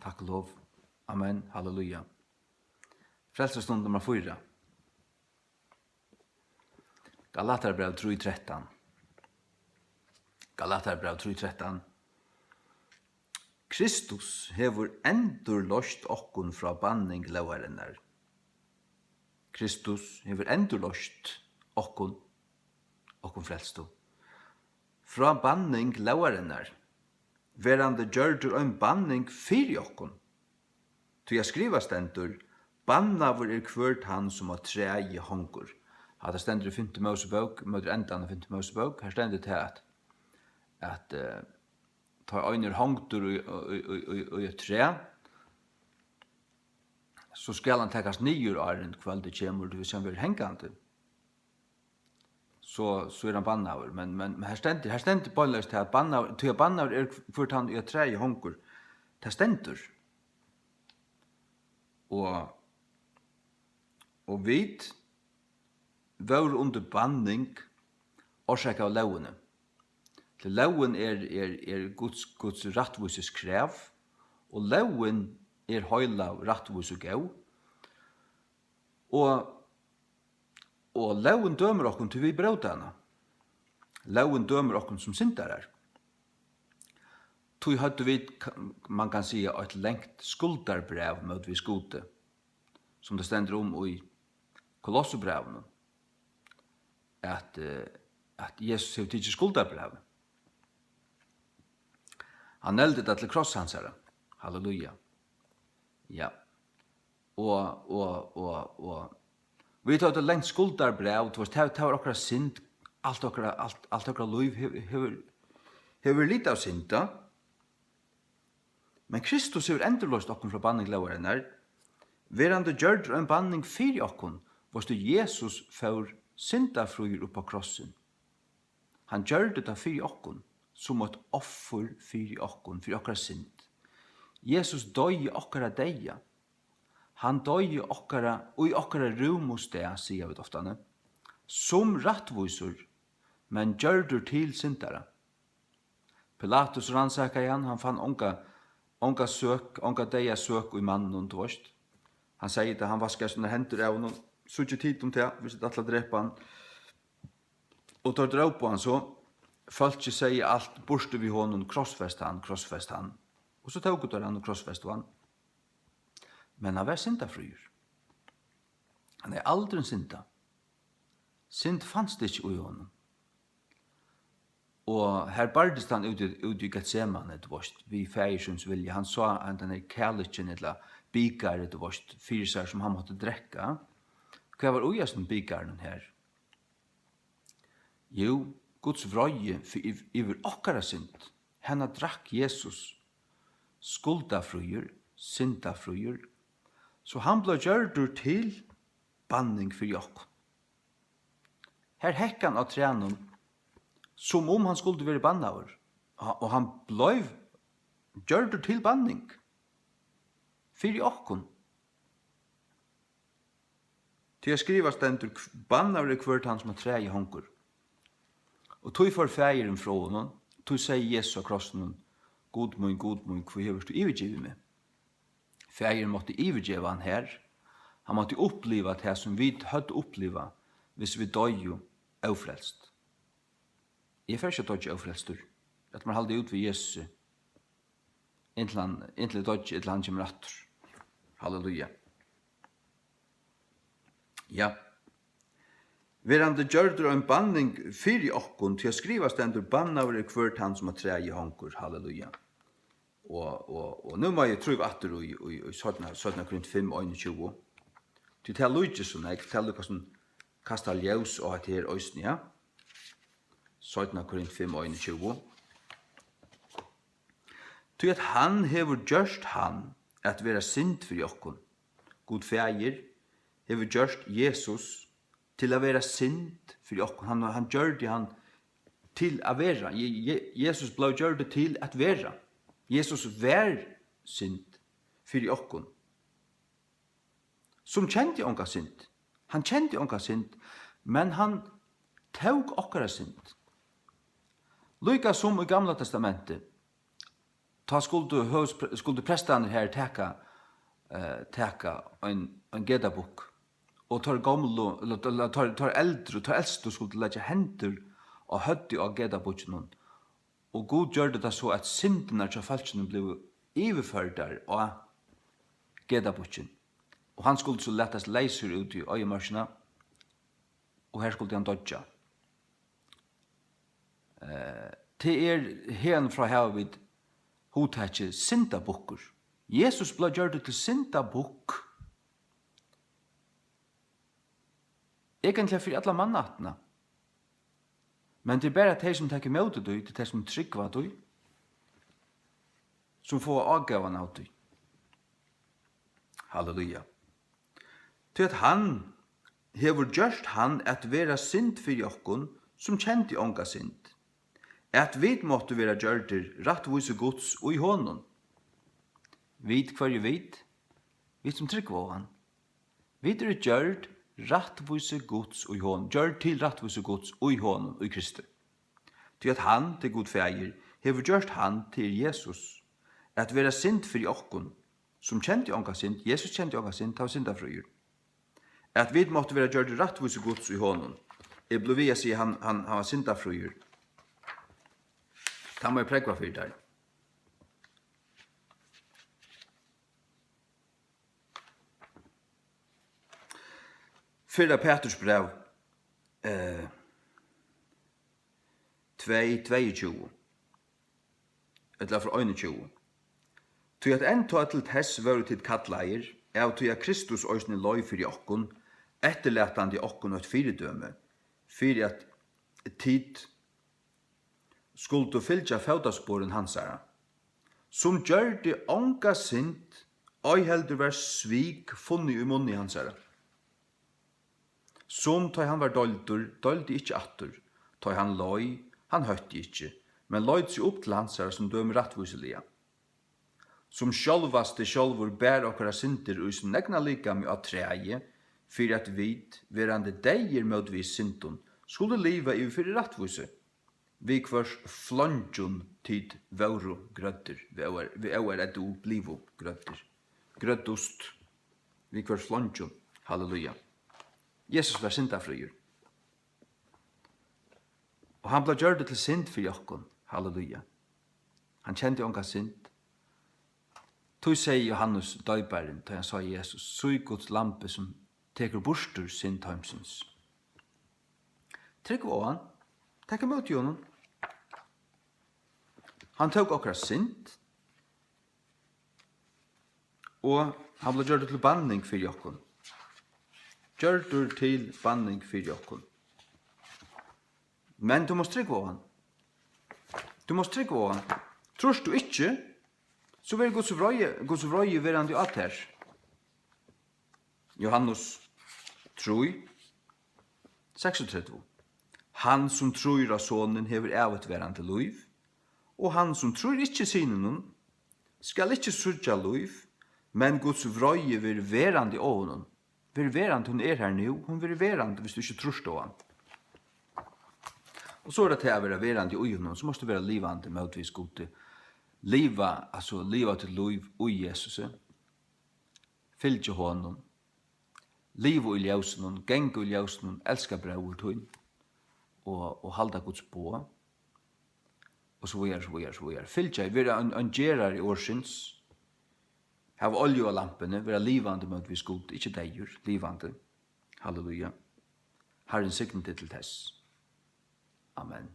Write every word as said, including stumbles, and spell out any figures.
Takk og lov. Amen. Halleluja. Frelsarstund nummar fýra. Galatarabræv trý trettan. Galatarabræv trý trettan. Kristus hevur endurloyst okkum frá banning lógarinnar. Kristus hevur endurloyst okkum, okkum frelstu, frá banning lógarinnar, verandi gjørdur ein banning fyri okkum. Tí at skrivað stendur: "Bannaður er hvør tann, sum á træi hongur." Hatta stendur í fimtu Mósebók, móti endan av fimtu Mósebók. Har stendur tað, at, at, eh, tá ein er hongdur í, í, í, í, í eitt træ, so skal hann takast niður, áðrenn kvøldið kemur, tí hann verður hangandi. So, so er hann bannaður. Men, men, men her stendur, her stendur beinleiðis tað, at bannaður, tí at bannaður er hvør tann, ið á træi hongur. Tað stendur. Og, og vit vóru undir banning orsakað av lógini. Tí lógin er, er, er Guds, Guds rættvísis krav, og lógin er heilag, rættvís og góð. Og, og lógin dømir okkum, tí vit brótu hana. Lógin dømir okkum sum syndarar. Tí høvdu vit, ka-, man kann siga, eitt langt skuldarbræv móti við Gudi, sum tað stendur um í Kolossubrævinum, at, eh, at Jesus hevur tikið skuldarbrævið. Hann negldi tað til kross hansara. Halleluja. Ja. Og, og, og, og vit høvdu langt skuldarbræv, tú veist, tað, tað var okkara synd, alt okkara, alt, alt okkara lív hevur, hevur, hevur lit av synd, ja. Men Kristus hevur endurloyst okkum frá banning lógarinnar, verandi gjørdur ein banning fyri okkum, veitst tú, Jesus fór syndafríur upp á krossin. Hann gjørdi tað fyri okkum, sum eitt offur fyri okkum, fyri okkara synd. Jesus doyði okkara deyða. Hann doyði okkara, í okkara rúmu stað, siga vit oftani, sum rættvísur, men gjørdur til syndara. Pilatus rannsakaði hann, hann fann onga, onga søk, onga deyða søk í manninum, tú veitst. Hann segði tað, hann vaskaði sínar hendur av honum. Síggið tit um tað, hvis tit ætla at drepa hann. Og teir drópu hann so. Fólkið segði alt, burtur við honum, krossfest hann, krossfest hann. Og so tóku teir hann og krossfestu hann. Men hann var syndafríur. Hann hevði aldrin syndað. Synd fanst ikki í honum. Og her bardist hann úti, úti í Getsemane, tú veitst, við faðir síns vilja. Hann sá hendan her kalikin, ella bikarið, tú veitst, fyri sær, sum hann mátti drekka. Hvat var í hesum bikarinum her? Jú, Guds vreiði fyri, yv-, yvir okkara synd. Hana drakk Jesus, skuldafríur, syndafríur. So hann bleiv gjørdur til banning fyri okkum. Her hekk hann á trænum, sum um hann skuldi verið bannaður, og, og hann bleiv gjørdur til banning fyri okkum. Tí at skrivað stendur: "Bannaður er hvør tann, sum á træi hongur." Og tí fór faðirin frá honum, tí segði Jesus á krossinum: "Gud mín, Gud mín, hví hevur tú yvirgivið meg?" Faðirin mátti yvirgeva hann her. Hann mátti uppliva tað, sum vit høvdu upplivað, hvis vit doyðu ófrelst. Eg fari ikki at doyggja ófrelstur. Lat mær halda út við Jesusi, inntil hann, inntil eg doyggi, ella hann kemur aftur. Halleluja. Ja. Verandi gjørdur ein banning fyri okkum, tí at skrivað stendur: "Bannaður er hvør tann, sum á træi hongur." Halleluja. Og, og, og nú má eg trúgva aftur í, í, í seinna, seinna Korint fimm, einogtjúgu. Tí tað líkist so nógv, tað líkar sum kastar ljós á hetta her eisini, ja. Seinna Korint fimm, einogtjúgu. Tí at hann hevur gjørt hann at vera synd fyri okkum. Gud Faðir hevur gjørt Jesus til at vera synd fyri okkum. Hann, hann gjørdi hann til at vera. Je-, Je-, Jesus bleiv gjørdur til at vera. Jesus var synd fyri okkum, sum kendi onga synd. Hann kendi onga synd, men hann tók okkara synd. Líka sum í Gamla Testamenti, Tá skuldu høvuðspre-, skuldu prestarnir har taka, eh, taka ein, ein gedabukk, og teir gomlu, ella, ella teir, teir eldru, teir elstu skuldu leggja hendur á høvdið á gedabukkinum, og Gud gjørdi tað so, at syndirnar hjá fólkinum blivu yvirførdar á gedabukkin, og hann skuldi so latast leysur út í oyðimørkina, og har skuldi hann doyggja. Eh, tað er, héðan frá hava vit hugtakið syndabukkur. Jesus bleiv gjørdur til syndabukk, eigentliga fyri alla mannaættina. Men tað er bara tey, sum taka ímóti tí, tað er tey, sum trúgva tí, sum fáa ágóðan av tí. Halleluja. Tí at hann hevur gjørt hann at vera synd fyri okkum, sum kendi onga synd, at vit máttu vera gjørdir rættvísi Guds í honum. Vit, hvørji vit? Vit, sum trúgva á hann. Vit eru gjørd rættvísi Guds í honum, gjørd til rættvísi Guds í honum, í Kristi. Tí at hann, tað er Gud Faðir, hevur gjørt hann, tað er Jesus, at vera synd fyri okkum, sum kendi onga synd, Jesus kendi onga synd, hann var syndafríur. At vit máttu vera gjørdir rættvísi Guds í honum. Eg blívi við at siga, hann, hann, hann var syndafríur. Tað má eg prógva fyri tær. Fyrra Peturs bræv, eh, tvey, tveyogtjúgu, ella frá einogtjúgu. Tí at enntá til tess vóru tit kallaðir, av tí at Kristus eisini leið fyri okkum, eftirlatandi okkum eitt fyridømi, fyri at tit skuldu fylgja fótasporum hansara, sum gjørdi onga synd, ei heldur var svik funnið í munni hansara, sum, tá hann var deildur, deildi ikki aftur, tá hann leið, hann hótti ikki, men leit seg upp til hansara, sum dømir rættvísiliga, sum sjálvasti sjálvur bar okkara syndir í sínum egna likami á træi, fyri at vit, verandi deyðir móti við syndum, skuldu liva yvir fyri rættvísi, við hvørs fleingjum tit vóru grøddir, við O R, við O R D U, blivu grøddir, grøddust, við hvørs fleingjum. Halleluja. Jesus var syndafríur. Og hann bleiv gjørdur til synd fyri okkum. Halleluja. Hann kendi onga synd. Tí segði Jóhannes doyparin, tá hann sá Jesus, sí Guds lambi, sum tekur burtur synd heimsins. Trúgv á hann. Tak ímóti honum. Hann tók okkara synd, og hann bleiv gjørdur til banning fyri okkum. Gjørdur til banning fyri okkum. Men tú mást trúgva á hann. Tú mást trúgva á hann. Trýrt tú ikki, so verður Guds vreiði, Guds vreiði verandi á tær. Jóhannes trý, seksogtretivu. Hann, sum trýr á Sonin, hevur ævigtvarandi lív, og hann, sum trýr ikki Syninum, skal ikki síggja lív, men Guds vreiði verður verandi á honum. Verður verandi, hon er har nú, hon verður verandi, viss tú ikki trýrt á hann. Og so er tað tað at vera verandi í honum, so mást tú vera livandi mótvegis Gudi. Liva, altso liva títt lív í Jesusi. Fylgja honum. Liva í ljósinum, ganga í ljósinum, elska bróður tín og, og halda Guds boð. Og so víðari, so víðari, so víðari. Fylgja, vera ein, ein gerari orðsins. Hava olju á lampuni, vera livandi mótvegis Gudi, ikki deyður, livandi. Halleluja. Harrin signi teg til tess. Amen.